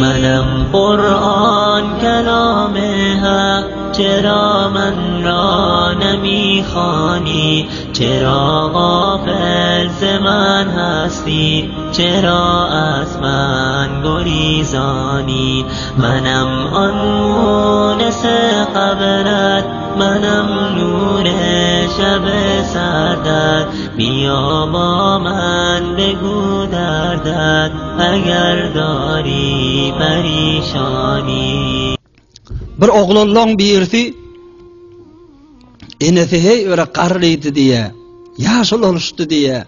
Menem Kuran kelamy hak çera men ra nemihani çera gafel ze men hasti çera az men gurizani Menem an munese kabret menem nure şebe serdet Biya ba men begu derdet eger dari perişani Bir oglanlaň birisi enesi heý öre garrydy diýe, ýaş ulalşdy diýe.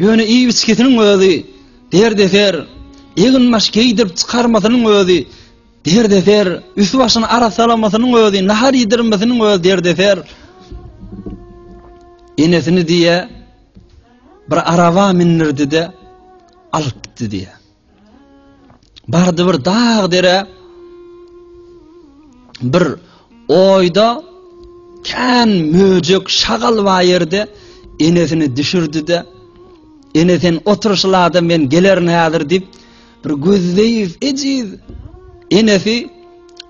Ýöne iýip-içgisiniň özi derdeser, eginbaş geýdirip çykarmasynyň özi derdeser, üst-başyny arassalamasynyň özi, nahar iýdirmesiniň özi derdeser. Enesini diýe bir araba mindirdi-de alyp gitdi diýe. Bardy bir dag dere bir oýda kän möjek şagal bar ýerde enesini düşürdi-de ene sen otur şulada men gelerin häzir diýip bir gözleýiz ejiz enesi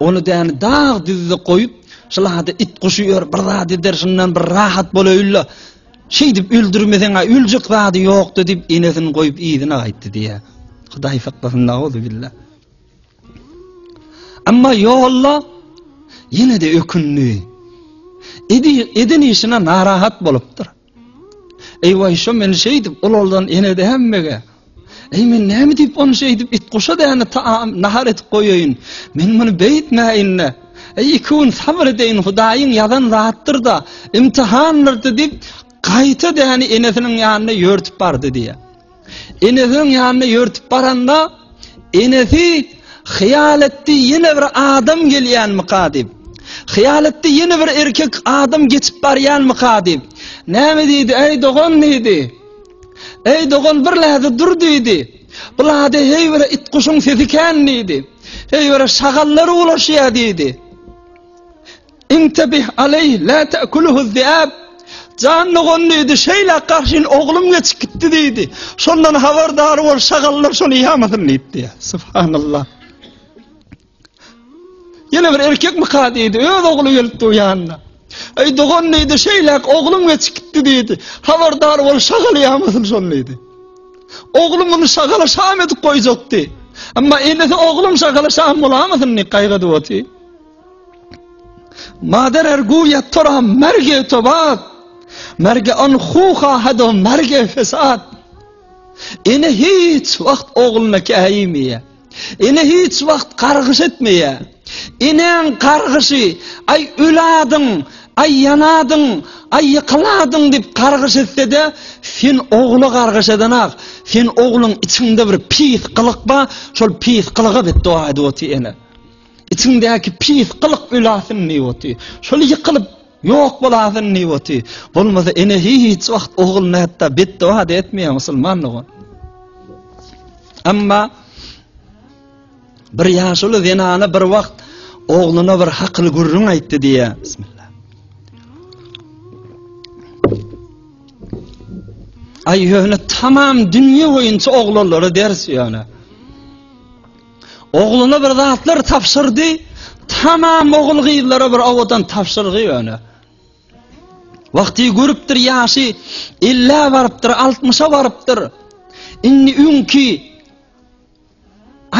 ony däni dag düzde goýup şulada it guşy ýör bir zat eder şundan bir rahat bolaýynla Şeýdip öldürmeseň-ä öljek zady ýokdy diýip, enesini goýup yzyna gaýtdy diýýär. Hudaý saklasyn, nauzubilla. Emma ýolda ýene-de ökündi. Edi, eden işine narahat bolupdyr. Eý-waý, şo meni şeýdip ulaldan ene-de hemmege. Eý, men näme diýip ony şeýdip it-guşa däne taam, nahar edip goýaýyn? Men muny beýtmäýin-le. Eý, iki gün sabyr edeýin, Hudaýyň ýazan zatdyr-da, imtihandyr-da diýip, gaýta däni enesiniň ýanyna ýörtüp bardy diýýär. Enesiniň ýanyna ýörtüp baranda, enesi hyýal etdi, ýene bir adam gelýänmika diýip. Hyýal etdi, ýene bir erkek adam geçip barýanmyka diýip. Näme diýdi, eý dogan diýdi. Eý dogan bir läze dur diýdi. Bu lade heý bir it guşuň sesi kän diýdi. Heý bir şagallar ulaşýar diýdi. Intebih aleyh la ta'kuluhu ziab. Jan dogan diýdi, şeýle garşyn oglum geçip gitdi diýdi. Şondan habardar bol şagallar şony ýamasyn diýipdi. Subhanallah. Ýene bir erkekmika diýdi, öz ogly gelip dur ýanyna. Eý dogan diýdi, şeýläk oglum geçip gitdi diýdi. Habardar bol, şagal ýamasyn şony diýdi. Oglum muny şagala şam edip goýjakdy. Emma enesi oglum şagala şam bolamasyn diýip gaýgy edip oty. Mader er guýa tora merge tobat. Merge on huha hado merge fesat. Ene hiç wagt ogluna käýmeýär. Ene hiç wagt gargyş etmeýär. Enäň gargyşy, aý öladyň, aý ýanadyň, aý ýykyladyň diýip gargyş etse-de, sen ogla gargyş edenak. Sen ogluň içiňde bir pis gylyk bar, şol pis gylyga betdoga edip otyr ene. Içiňdäki pis gylyk ölasyn diýip otyr. Şol ýykylyp ýok bolasyn diýip otyr. Bolmasa ene hiç wagt ogluna hatda betdoga-da etmeýär musulman dogan. Emma bir ýaşuly zenana bir wagt ogluna bir hakyly gürrüň aýtdy diýýär. Bismillah. Aý ýöne tamam dünýe boýunça oglanlara ders ýöne. Ogluna bir zatlar tabşyrdy, tamam ogul gyzlara bir owadan tabşyrgy ýöne. Wagty görüpdir ýaşy ellä barypdyr, altmyşa barypdyr. Indi öňki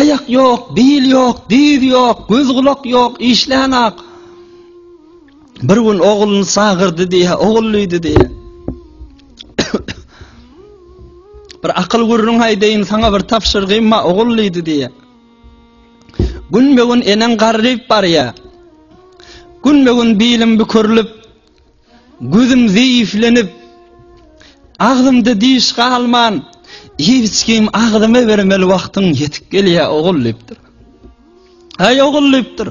aýak ýok, bil ýok, diz ýok, göz gulak ýok, işlänak. Bir gün ogluny çagyrdy diýe, ogul diýdi diýe. Bir akyl gürrüň aýdaýyn, saňa bir tabşyrgym bar, ogul diýdi diýe. Günbe-gün eneň garryp barýa. Günbe-gün bilim bükürlip, gözüm zeýiflenip, agzymda diş galman, iýip-içgim agzyma bermeli wagtyň ýetip gelýär, ogul diýipdir. Äý, ogul diýipdir.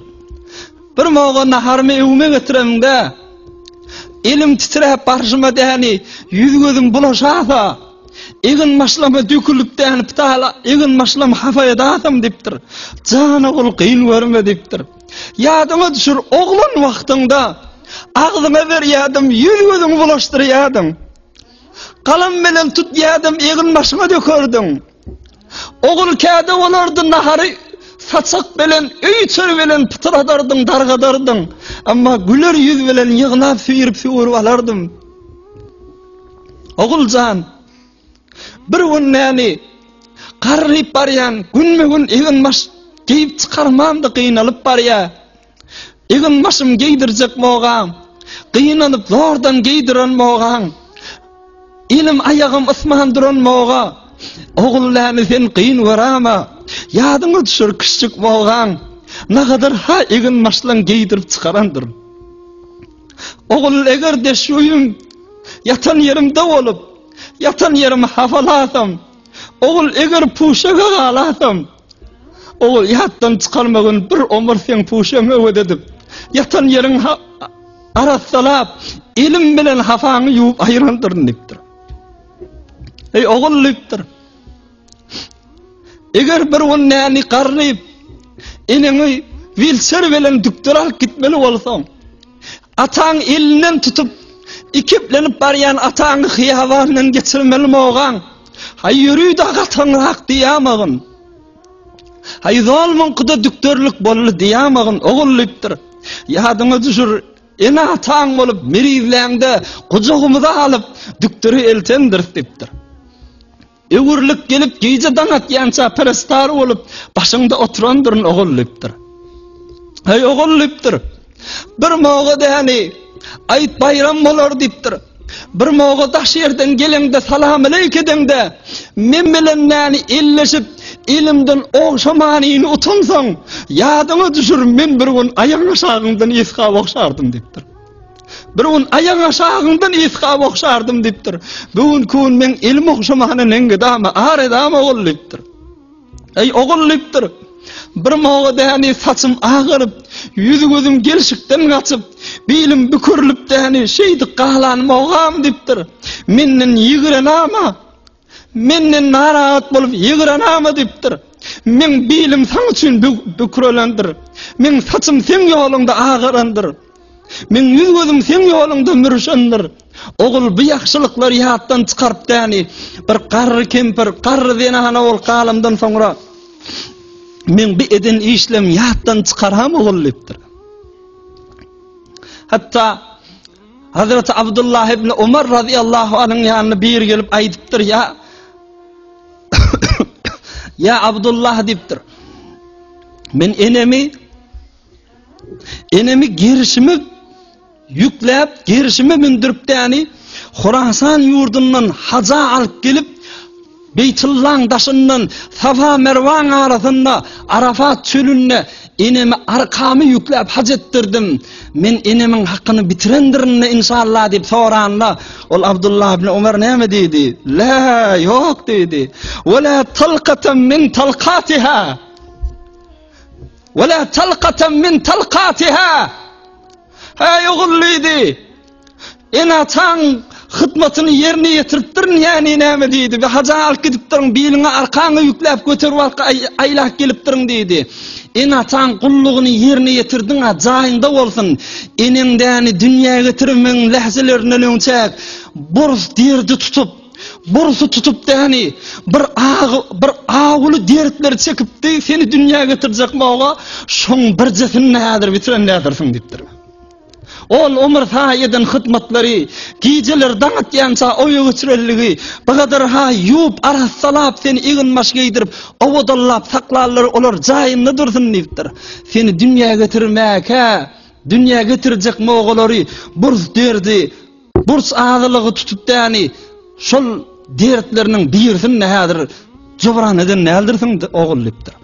Bir moga naharymy öwüme getiremde, elim titräp barşyma däni, ýüz-gözüm bulaşasa, egin-başlama dökülip däni ptala, egin-başlama hapa edasam diýipdir. Jan ogul kyn görme diýipdir. Ýadyňa düşür, oglan wagtyňda agzyňa berýärdim, ýüz-gözüňi bulaşdyrýardyň. Galam bilen tutýardym, egin-başyňa dökerdiň. Ogul käde bolardy nahary saçak bilen, öý-içeri bilen pytradardyň, dargadardyň. Emma güler ýüz bilen ýygnap süýrüp-süwürip alardym. Oguljan, bir gün näni garryp barýan, günbe-gün egin-baş geýip çykarmam-da gynalyp barýa. Egin-başym geýdirjek mogaň, gynanyp zordan geýdiren mogaň, elim aýagym ysman duran moga, ogul näme sen gyn görama, ýadyňa düşür kiçjik mogaň, nagadar ha egin-başlaň geýdirip çykarandyr. Ogul eger-de şu öýüm ýatan ýerimde bolup, ýatan ýerimi hafalasam, ogul eger puşaga galasam, Ogul, ýatdan çykarmagyn bir omur seň puşaňy öwet edip, ýatan ýeriň arassalap, elim bilen hafaňy ýuwup aýyrandyryn diýipdir. Eý ogul diýipdir. Eger bir gün näni garryp, eneňi wilçer bilen dükdür alyp gitmeli bolsaň, Ataň elinden tutup, ikiplenip barýan ataňy hyýabandan geçirmeli mogaň. Haý ýörüde gataňrak diýamagyn. Haý zolmuňkyda dükderlik boldy diýamagyn, ogul diýipdir. Ýadyňa düşür, ene-ataň bolup merizläňde gujagymyza alyp dükdere eltendiris diýipdir. Öwrülip gelip gije daň atýança perestar bolup başyňda oturandyryn ogul diýipdir. Heý ogul diýipdir. Bir moga däni aýt baýram bolar diýipdir. Bir moga daş ýerden geleňde salam aleýk edeňde men bilen näni elleşip elimden ogşamanyny utansaň ýadyňa düşür men bir gün aýagyň aşagyňdan ysgap ogşardym diýipdir. Bir gün aýak aşagyňdan ysgap ogşardym diýipdir. Bu günki gün meň elim ogşamana neňgedama, ar edama ogul diýipdir. Eý ogul diýipdir. Bir moga däni saçym agaryp, ýüz-gözüm gelşikden gaçyp, bilim bükürlip däni şeýdip galan mogam diýipdir. Menden ýigrenama, Menden narahat bolup ýygranama diýipdir. Meň bilim saň üçin bükrelendir. Meň saçym seň ýoluňda agarandyr. Meň ýüz-gözüm seň ýoluňda mürşendir. Ogul bu ýagşylyklary ýatdan çykaryp däni, bir garry kempir, garry zenana bolup galamdan soňra meň bu eden işlem ýatdan çykaram ogul diýipdir. Hatda Hazreti Abdullah ibn Umar radiyallahu anh'ın ýanyna biri gelip aýdypdyr, ýa Ýa Abdullah diýipdir. Men enemi enemi gerişime ýükläp, gerişime mündürip däni Horasan ýurdundan haja alyp gelip Beýtullaň daşyndan Safa Merwaň arasynda Arafat çölünde enemi arkamy ýükläp haj etdirdim. Men enemiň hakyny bitirendirin-de inşallah diýip soranda, ol Abdullah ibn Umar näme diýdi? Lä, ýok diýdi. Ve la talkatan min talkatiha. Ve la talkatan min talkatiha. Häý ogul diýdi. Ene-ataň hytmatyny ýerine ýetiripdirin, ýäni näme diýdi. Bir haja alyp gidipdirin, biliňe arkaňa ýükläp göterip alyp aýlap gelipdirin diýdi. Ene-ataň gullugyny ýerine ýetirdiň-a, jaýyňda bolsun. Eneň däni dünýä getirmegiň lähzelerinden öňçäk burs derdi tutup, bursy tutup däni bir agy, bir aguly dertleri çekipdi, seni dünýä getirjek moga, şoň birjesini häzir bitiren däldirsiň diýipdir. Ol ömür saý eden hyzmatlary, gijeler daň atýança oýa göçürenligi, bygadyr-ha ýuwup, arassalap, seni eginbaş geýdirip, owadanlap saklanlary olar jaýynda dursun diýipdir. Seni dünýä getirmäkä, dünýä getirjek mogalary burs derdi, burs azylygy tutup däni, şol dertleriniň birisini-de häzir jybran eden däldirsiň, ogul diýipdir.